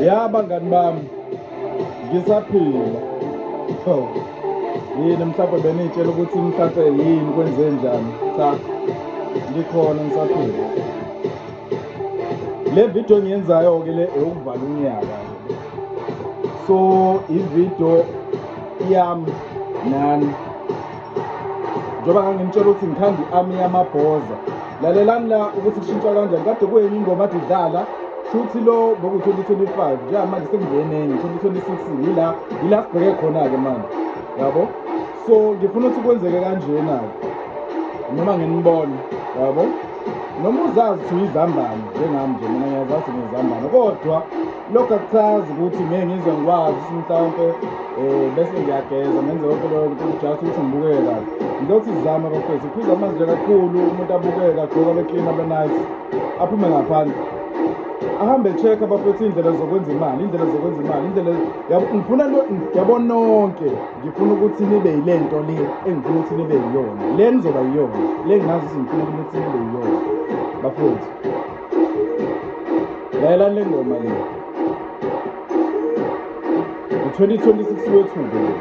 Ya bangani bami, ngisaphila. Oh. Yini mhlawumbe benitshela ukuthi mhlawumbe yini kwenze njani? Cha. Ngikhona ngisaphila. Le video engiyenzayo ke le eyokuvala unyaka. So ivideo yami nani njengoba ngangimtshela ukuthi ngithanda i-army yamabhoza. Lalelani la ukuthi kushintsha kanjani. Kade kuyenye ingoma ade idlala shuthi lo boku-2025, njengamanje sekungene enye 2026. Yila sibheke khona-ke manje, yabo. So ngifuna ukuthi kwenzeke kanjena-ke, noma nginibone, yabo, noma uzazi ukuthi uyizambane njengami nje. Mina ngiyazazi ngiyizambane, kodwa lokho akuchazi ukuthi ngeke ngizwe ngikwazi ukuthi mhlawumpe bese ngiyageza ngenze yonke leyo nto just ukuthi ngibukeke kahle. Ngizothi sizame, bafethu, uphuza amanzi nje kakhulu, umuntu abukeke, agqoke, abe clean, abe nice, aphume ngaphandle, ahambe check, bafethu, iy'ndlela zokwenza imali, iy'ndlela zokwenza imali, indlela yabo. Ngifuna yabo nonke, ngifuna ukuthi nibe yile nto le engifuna ukuthi nibe yiyona, le nizoba yiyona le ngingazi ukuthi ngifuna ukuthi nibe yiyona. Bafethu, lalelani le ngoma le, u-2026 wethu-ke lo.